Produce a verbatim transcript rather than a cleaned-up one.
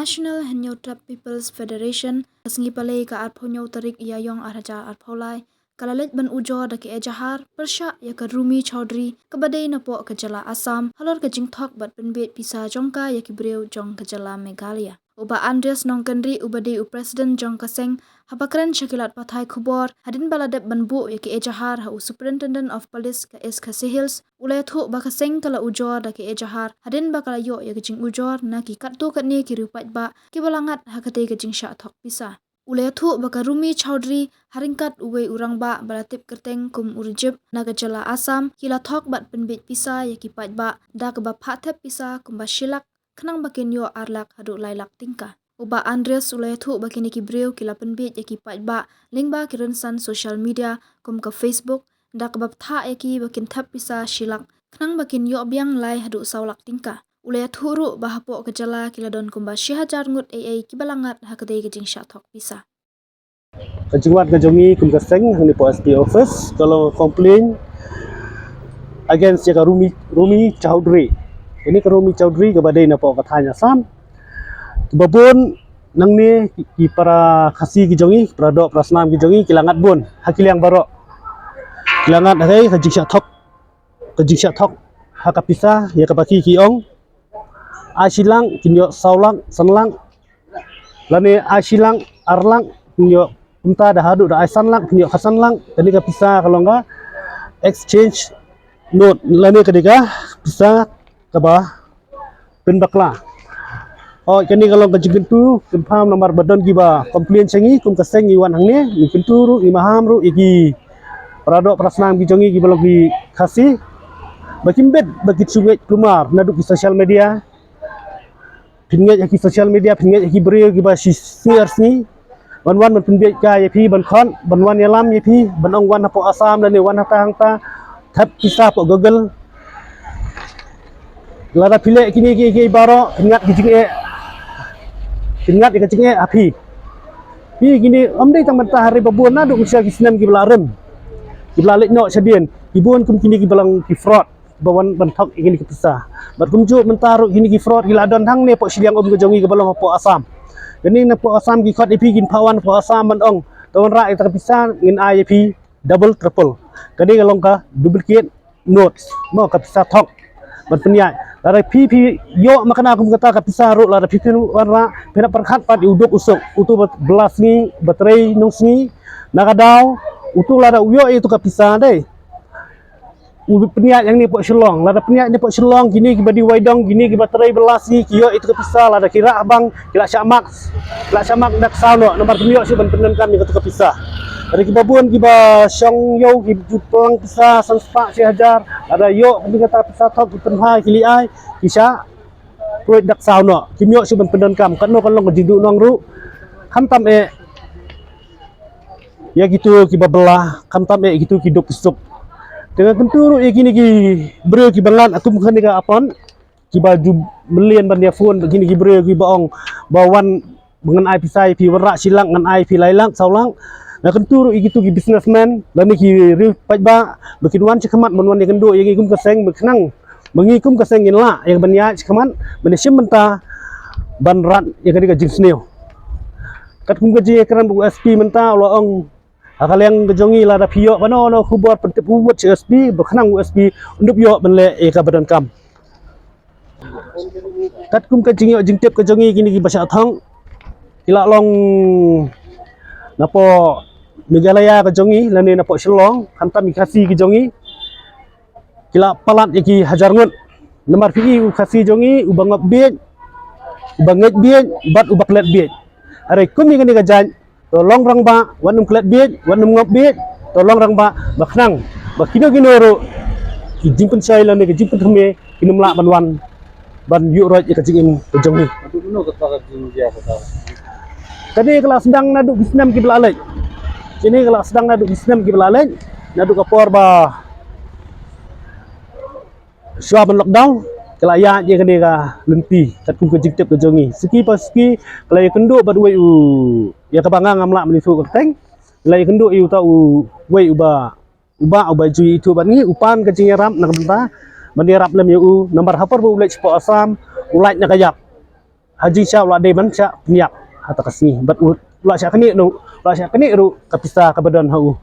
National Hynñiewtrep People's Federation, ka sngi Palei ka arphew hynñiew tarik Ïaïong ar hajar arphew lai, ka la leit ban ujor da ka ejahar pyrshah ïa ka Rumi Chowdhury, kaba dei napoh ka jylla Assam, halor ka jingthok bad pynbiej pisa jong ka ïa ki briew jong ka jylla Meghalaya. U Bah Andreas Nongkynrih, uba dei u president jong ka seng, haba kren sha ki lad pathai khubor hadien ba la dep ban buh ïa ka ejahar ha u Superintendent of Police ka East Khasi Hills, u la ïathuh ba ka seng ka la ujor da ka ejahar hadien ba ka la ïoh ïa ka jingujor na ki katto katne ki riewpaidbah kiba la ngat ha katei ka jingshah thok pisa. U la ïathuh ba ka Rumi Chowdhury, ha ryngkat uwei u rangbah ba la tip kyrteng kum u Rajib na ka jylla Assam, ki la thok bad pynbiej pisa ïa ki paidbah da kaba phah thep pisa kumba shi lak, khnang ba kin ïoh ar lak haduh lai lak tyngka. U Bah Andreas u la ïathuh ba kine ki briew ki la pynbiej ïa ki paidbah lyngba ki rynsan social media kum ka Facebook, da kaba bthah ïa ki ba kin thep pisa shi lak, khnang ba kin ïoh biang lai haduh saw lak tyngka. U la ïathuh ruh ba hapoh ka jylla ki la don kumba shi hajar ngut eiei kiba la ngat ha katei ka jingshah thok pisa. Ka jingwan ka jong ngi kum ka seng hangne hapoh S P office, ka long complain against ïa ka Rumi, Rumi Chowdhury. Kane ka Rumi Chowdhury kaba dei napoh ka thaiñ Assam. Kiba bun nangne ki, ki para Khasi ki jong ngi, ki para doh para snam ki jong ngi, ki la ngat bun ha ki liang baroh. Ki la ngat ha ka jingshah thok, ka jingshah thok ha ka pisa, ïa kaba ki ki ong, ai shi lak kin ïoh saw lak san lak, lane ai shi lak ar lak kin ïoh, kumta da haduh da ai san lak kin ïoh khatsan lak. Kane ka pisa ka long ka exchange note, lane ka dei ka pisa kaba pynbakla. Oh, kane ka long ka jingkyntu kynpham namar ba don kiba complain sha ngi, kum ka seng ngi wan hangne, ngi kyntu ruh, ngi maham ruh ïa ki para doh para snam ki jong ngi kiba long ki Khasi, ba kim bit ba ki shu ngeit kulmar naduh ki social media. Phin ngeit ha ki social media, phin ngeit ha ki briew kiba shi sngi ar sngi ban wan ban pynbiej ka ïa phi, ban khot, ban wan ïalam ïa phi, ban ong wan hapoh Assam lane wan hangta hangta, thep pisa hapoh Google. Lada phi leh kine kiei kiei baroh, phin ngat ki jingeh, phin ngat ïa ka jingeh ha phi. Phi, kine ym dei tang mynta ha ri, ba bun naduh mynshuwa ki snem kiba la rem, kiba la leit noh shadien, ki bun kum kine kiba long ki fraud, ba wan ban thok ïa kine ki pisa. Bad kumjuh mynta ruh kine ki fraud ki la don hangne hapoh shiliang um ka jong ngi kaba long hapoh Assam. Kane napoh Assam ki khot ïa phi, kin phah wan hapoh Assam ban ong, to wanrah ïa kata ka pisa, ngin ai ïa phi double triple. Kane ka long ka duplicate notes, mo, ka pisa thok ban pynïaid. Lada phi, phi ïoh ma kane kum kata ka pisa ruh, lada phi, phin wanrah, phin ïa pyrkhat pat ïa u duk u suk, uto ba bylla sngi, ba trei nong sngi, na ka daw, uto lada u ïoh ïa uto ka pisa dei, u pynïaid hangne hapoh Shillong. Lada pynïaid hangne hapoh Shillong, kine kiba dei waidong, kine kiba trei bylla sngi, ki ïoh ïa uto ka pisa, lada ki rah ha bank, ki la shah mark, ki la shah mark da ka saw noh, namar kim ïoh shuh ban pyndonkam ïa kata ka pisa. Lada kiba bun kiba shong ïew, ki ju plang pisa san spah shi hajar, lada ïoh kane kata pisa thok, ki pynbha, ki leit ai, ki shah pruid da ka saw noh, kim ïoh shuh ban pyndonkam. Katno kan long ka jingduhnong ruh, khamtam eh ïa kito kiba bylla, khamtam eh ïa kito ki duk ki suk. Te nga kyntu ruh ïa kine ki briew kiba ngat ha kum kane ka apon, kiba ju mlien ban ïa phone bad kine ki briew kiba ong ba wan, ba ngan ai pisa ïa phi, wanrah shi lak ngan ai phi lai lak saw lak. Nga kyntu ruh ïa kito ki businessman lane ki riewpaidbah ba kin wan sha khmat ban wan ïakynduh ïa ngi kum ka seng, ba khnang ba ngi kum ka seng ngin lah ïa ban ïaid sha khmat ban ïashim bynta ban rat ïa kane ka jingsniew. Katkum ka jingïakren bad u S P mynta, u la ong ha ka liang ka jong ngi, lada phi ïoh kano kano khubor, pyntip u wat sha u S P, ba khnang u S P un dup ïoh ban leh ïa kaba donkam. Katkum ka jingïoh jingtip ka jong ngi, kine kiba shah thok ki la long napoh Meghalaya ka jong ngi lane napoh Shillong, khamtam ki Khasi ki jong ngi, ki la palat ïa ki hajar ngut. Namar phi i, u Khasi jong ngi uba ngop biej, uba ngeit biej bad uba klet biej. Hynrei kum ïa kane ka jait, to long rangbah wat nym klet biej, wat nym ngop biej, to long rangbah ba khnang ba kino kino ruh ki jingpynshoi lane ki jingpynthymmai kin ym lah ban wan ban ïuh roit ïa ka jingim ka jong ngi. Haduh mynno kata ka jingjia kata? Kane ka la sdang naduh ki snem kiba la leit. Kane ka la sdang naduh ki snem kiba la leit, naduh ka por ba shuwa ban lockdown, ka la ïaid ïa kane ka lynti katkum ka jingtip ka jong ngi. Suki pa suki ka la ïakynduh bad uwei u, ïa kaba nga ngam lah ban ïathuh ka kyrteng, ka la ïakynduh ïa uta uwei uba, uba, uba ju ithuh bad ngi, u pan ka jingïarap na ka bynta ban ïarap lem ïa u, namar ha por ba u leit shapoh Assam u lait na ka ïap. ha jingshisha u la dei ban shah pynïap ha kata ka sngi. Bad u la shah knieh ruh, u la shah knieh ruh ka pisa kaba don ha u.